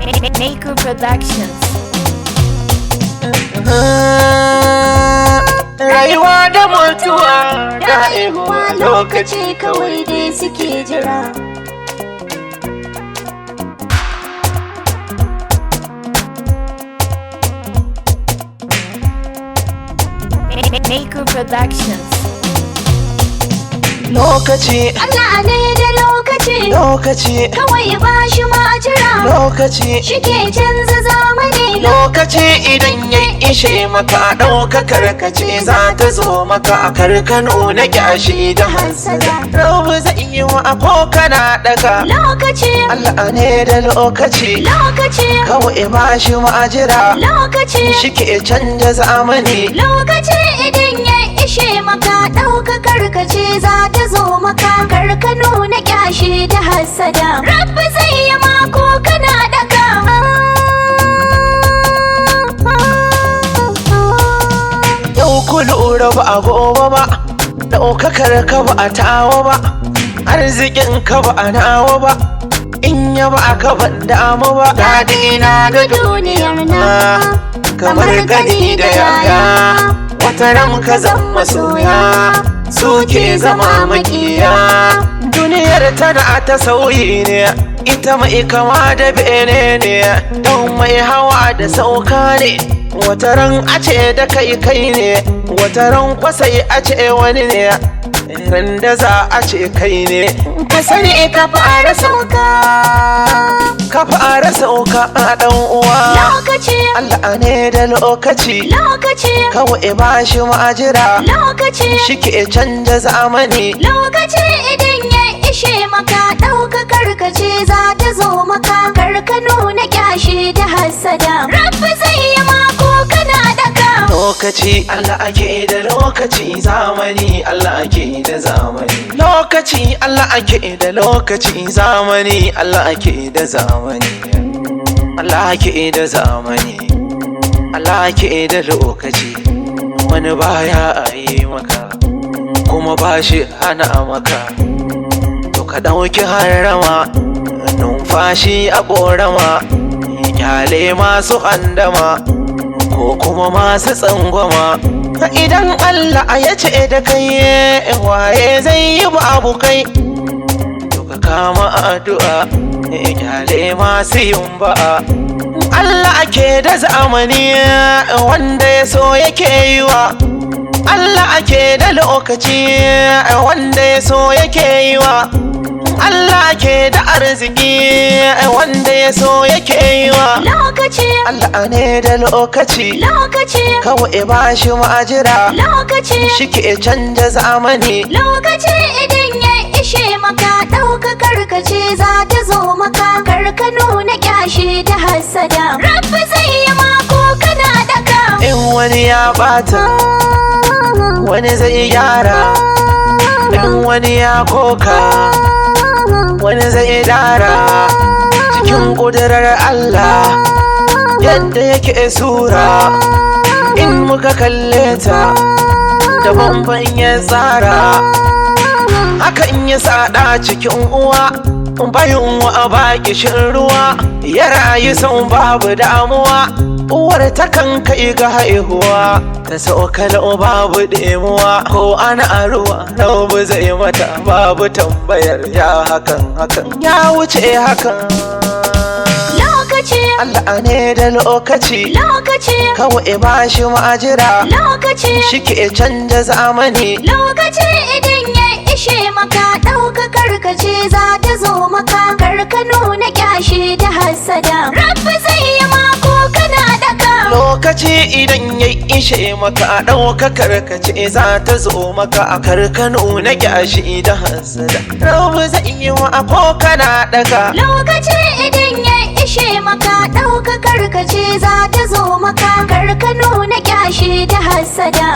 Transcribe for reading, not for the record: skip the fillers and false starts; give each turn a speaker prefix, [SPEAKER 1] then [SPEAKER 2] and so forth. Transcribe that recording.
[SPEAKER 1] Maker Productions.
[SPEAKER 2] Rayuwa da mutuwa da haihuwa lokaci
[SPEAKER 3] kawai dai suke jira.
[SPEAKER 1] Maker Productions.
[SPEAKER 2] Lokaci.
[SPEAKER 3] Allah ne da lokaci.
[SPEAKER 2] Lokaci.
[SPEAKER 3] Kawai ba shi ma jira.
[SPEAKER 2] Lokaci.
[SPEAKER 3] Shi ke canza zamani.
[SPEAKER 2] Lokaci idan ya ishe maka, ɗaukakar ka ce za ta zo maka. A karkano na kyashi da hansada, rabu zai yi wa ko kana ɗaga.
[SPEAKER 3] Lokaci.
[SPEAKER 2] Allah ne da lokaci.
[SPEAKER 3] Lokaci.
[SPEAKER 2] Kawai ba shi ma'ajira.
[SPEAKER 3] Lokaci.
[SPEAKER 2] Shi ke canja zamani.
[SPEAKER 3] Lokaci idan ya ishe maka, ɗaukakar ka ce za ta zo maka. Karka nuna kyashi da hassada, Rabbi zai yi mako kana ɗaga.
[SPEAKER 2] Yau ku lura ba a gobe ba, ɗaukakar ka ba a tawa ba, arzikin ka ba a nawa ba, in ya ba a ka ban damu ba. Daɗi na da
[SPEAKER 3] duniyar na
[SPEAKER 2] kamar gani da yaya, wata ran ka zama soya, suke zama makiya. Duniyar tana ta sauyi ne, ita mai kama da bene ne, don mai hawa da sauka ne. Wata ran a ce da kai kai ne, wata ran kwasai a ce wani ne, ran da za a ce kai ne ka sani ka fara sauka, ka fara sauka a dan uwa.
[SPEAKER 3] Lokaci.
[SPEAKER 2] Allah ne da lokaci.
[SPEAKER 3] Lokaci.
[SPEAKER 2] Kawai ba shi ma'ajira.
[SPEAKER 3] Lokaci.
[SPEAKER 2] Shi ke canja zamani.
[SPEAKER 3] Lokaci idan ya ishe maka, ɗaukakar ka ce za ta zo maka. Karka nuna kyashi da hassada, Rabbi zai yi mako kana ɗaga.
[SPEAKER 2] Lokaci, Allah ake da lokaci, zamani Allah ake da zamani. Lokaci, Allah ake da lokaci, zamani Allah ake da zamani. Allah ake da zamani, Allah ake da lokaci. Wani baya a yi maka, kuma ba shi hana maka. To ka ɗauki harama, numfashi a ƙorama, kyale masu handama ko kuma masu tsangwama. Idan Allah ya ce da kai, waye zai yi babu kai? To ka kama addu'a, kyale masu yin ba'a. Allah ake da zamani, wanda ya so yake yi wa. Allah ake da lokaci, wanda ya so yake yi wa. Allah ke da arziki, wanda ya so yake yi wa.
[SPEAKER 3] Lokaci.
[SPEAKER 2] Allah ne da lokaci.
[SPEAKER 3] Lokaci.
[SPEAKER 2] Kawai ba shi ma'ajira.
[SPEAKER 3] Lokaci.
[SPEAKER 2] Shi ke canja zamani.
[SPEAKER 3] Lokaci idan ya ishe maka, ɗaukakar ka ce za ta zo maka. Karka nuna kyashi da hassada, Rabbi zai yi mako kana ɗaga.
[SPEAKER 2] In wani ya bata, wani zai gyara. In wani ya koka, wani zai dara. Cikin ƙudurar Allah, yadda yake sura, in muka kalle ta da bamban ya tsara. Hakan ya sada cikin uwa, bayan wa ba kishin ruwa, ya rayu sau babu damuwa. Uwar ta kan kai ga haihuwa, ta saukala babu ɗemuwa. Ko ana ruwa rabu zai mata, babu tambayar ya hakan hakan ya wuce hakan.
[SPEAKER 3] Lokaci.
[SPEAKER 2] Allah ne da lokaci.
[SPEAKER 3] Lokaci.
[SPEAKER 2] Kawai ba shi ma'ajira.
[SPEAKER 3] Lokaci.
[SPEAKER 2] Shi ke canja zamani.
[SPEAKER 3] Lokaci idan ya ishe maka, ɗaukakar ka ce za ta zo maka. Karka nuna kyashi da hassada, Rabbi zai yi mako kana ɗaga.
[SPEAKER 2] Lokaci idan ya ishe maka, ɗaukakar ka ce za ta zo maka. A karkano na kyashi da hasada, rabu zai yi wa ko kana ɗaga.
[SPEAKER 3] Lokaci idan ya ishe maka, ɗaukakar ka ce za ta zo maka. Karka nuna kyashi da hassada.